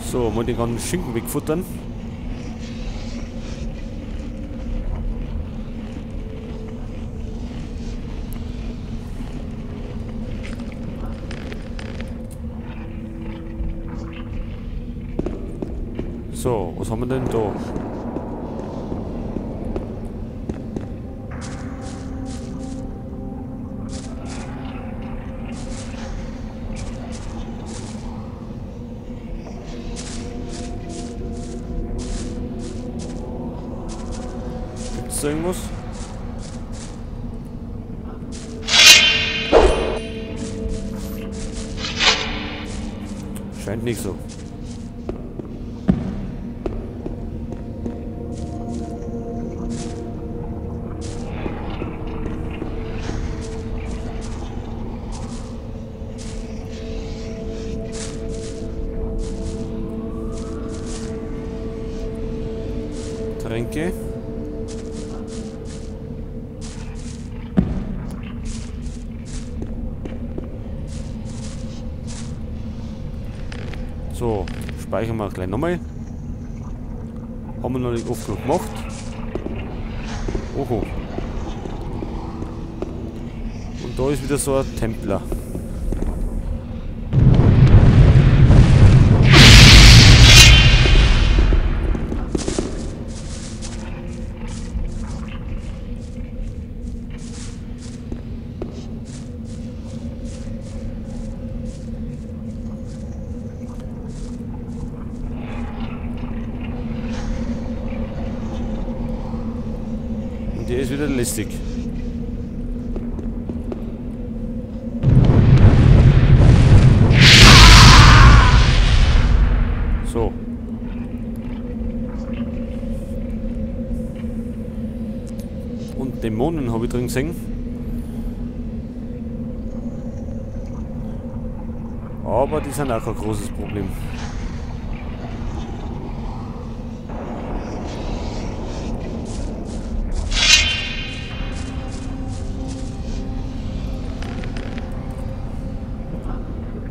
So, mal den ganzen Schinken wegfuttern. So, was haben wir denn da? Gibt's da irgendwas? Scheint nicht so. Tränke. So, speichern wir gleich nochmal. Haben wir noch nicht oft genug gemacht. Oho. Und da ist wieder so ein Templer. Der ist wieder lästig. So. Und Dämonen habe ich drin gesehen. Aber die sind auch kein großes Problem.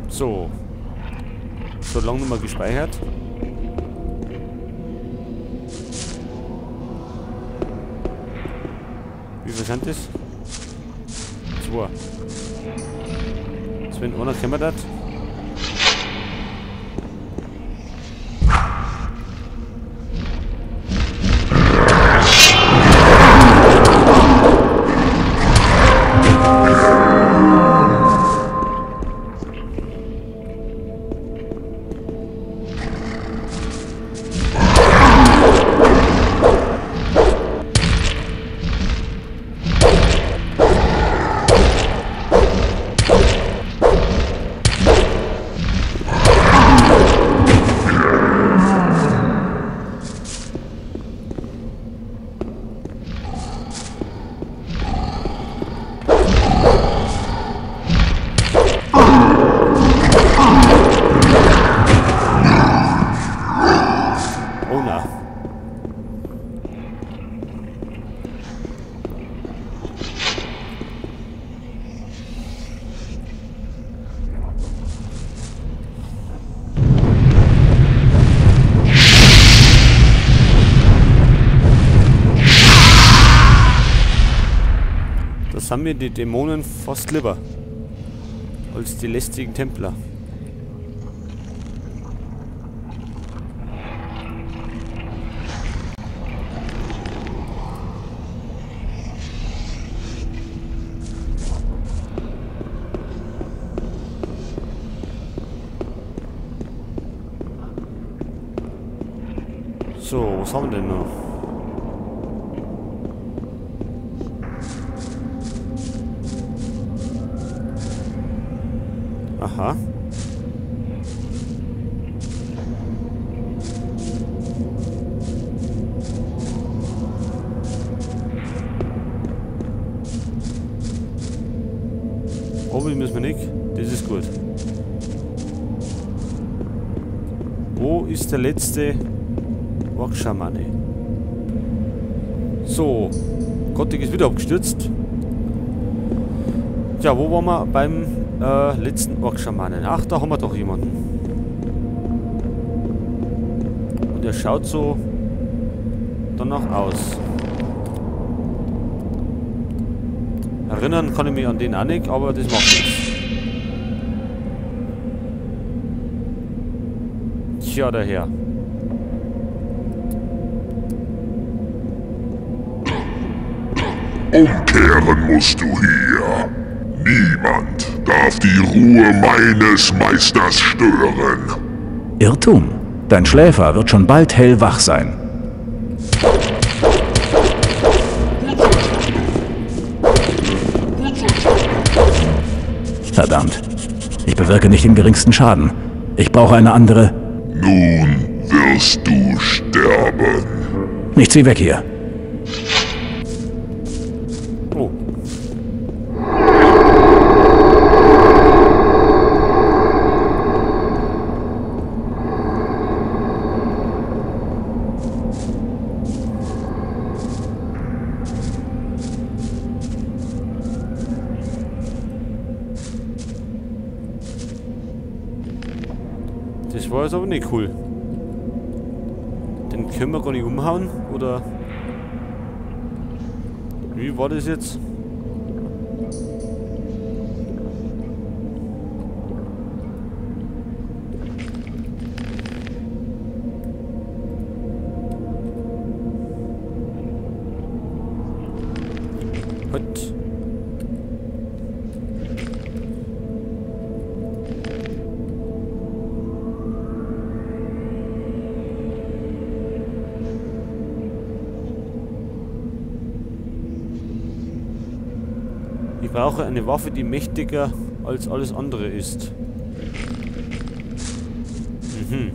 So. Schon lange nicht mehr gespeichert. Wie viel sind das? 2. Jetzt, wenn einer kommen hat. Das haben mir die Dämonen fast lieber als die lästigen Templer. So, was haben wir denn noch? Aha. Oben müssen wir nicht. Das ist gut. Wo ist der letzte Orkschamane? So. Gothic ist wieder abgestürzt. Tja, wo waren wir beim letzten Orkschamanen? Ach, da haben wir doch jemanden. Und er schaut so danach aus. Erinnern kann ich mich an den auch nicht, aber das macht nichts. Tja, der Herr. Umkehren musst du hier. Niemand darf die Ruhe meines Meisters stören. Irrtum. Dein Schläfer wird schon bald hellwach sein. Verdammt. Ich bewirke nicht den geringsten Schaden. Ich brauche eine andere... Nun wirst du sterben. Nichts wie weg hier. Oh. Das war jetzt aber nicht cool. Den können wir gar nicht umhauen, oder? Wie war das jetzt? Halt. Ich brauche eine Waffe, die mächtiger als alles andere ist. Mhm.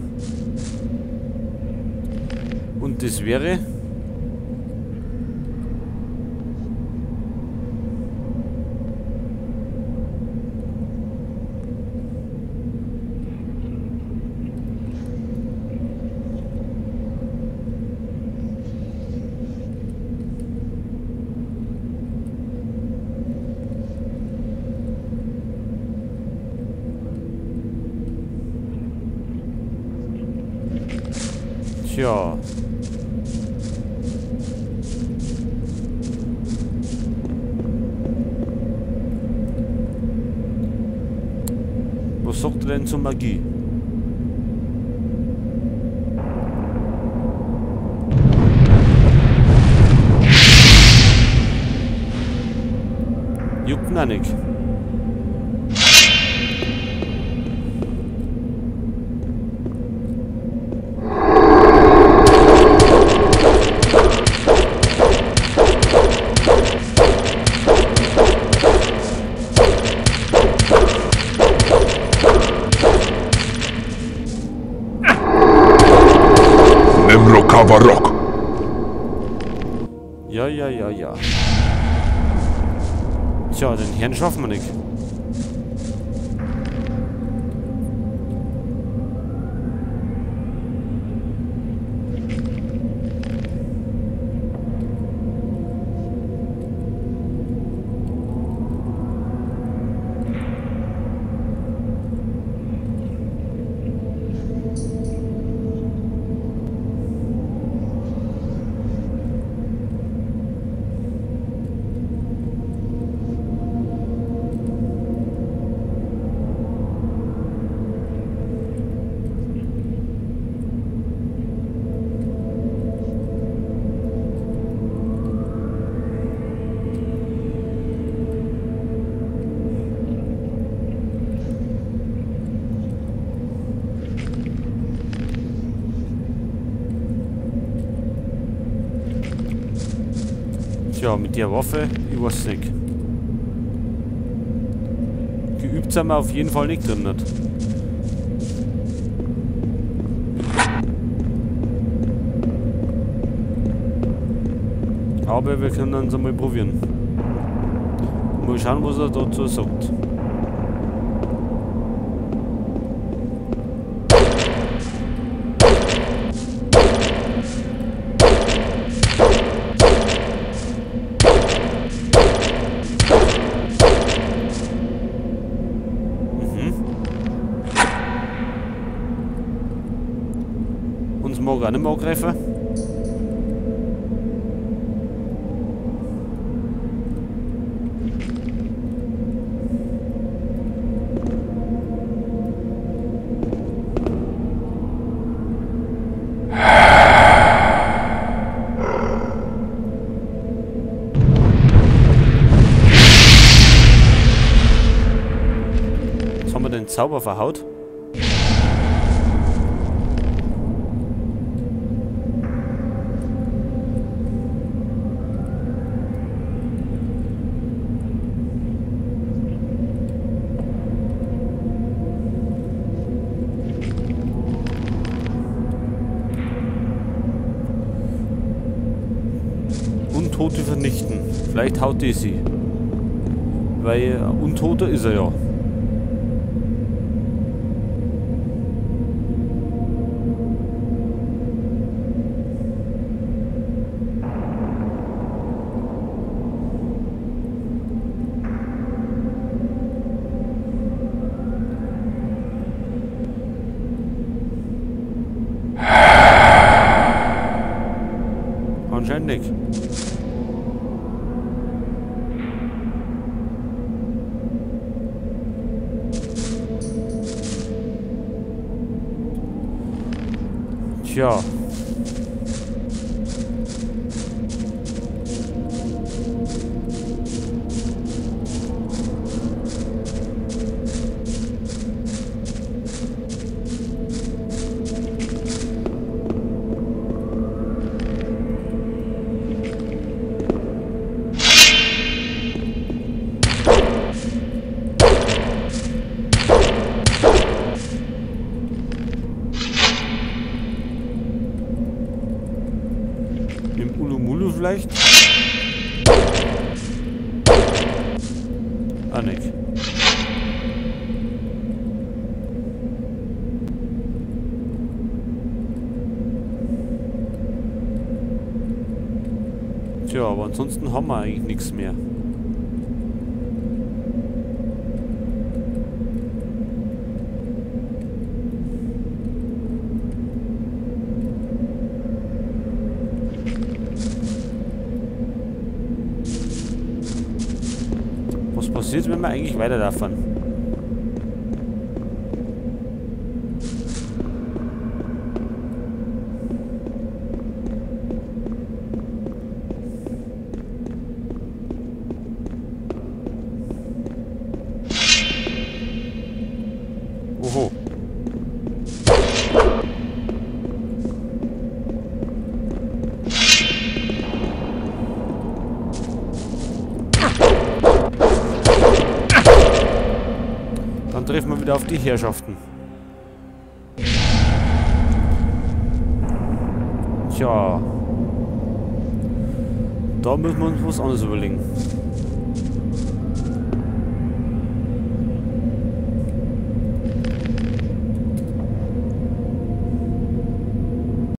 Und das wäre... Tja. Was sagt er denn zur Magie? Juckt ihn nicht. Kavarok. Ja, ja, ja, ja. Tja, den Herrn schaffen wir nicht. Tja, mit der Waffe, ich weiß nicht. Geübt sind wir auf jeden Fall nicht drin. Nicht? Aber wir können es einmal probieren. Mal schauen, was er dazu sagt. mag er auch nicht mehr angreifen. Jetzt haben wir den Zauber verhaut. Untote vernichten. Vielleicht haut die sie. Weil Untoter ist er ja. Anscheinend nicht. Tja. Vielleicht? Ah, nicht. Tja, aber ansonsten haben wir eigentlich nichts mehr. Was passiert, wenn wir eigentlich weiterlaufen? Oho. Dann treffen wir wieder auf die Herrschaften. Tja. Da müssen wir uns was anderes überlegen.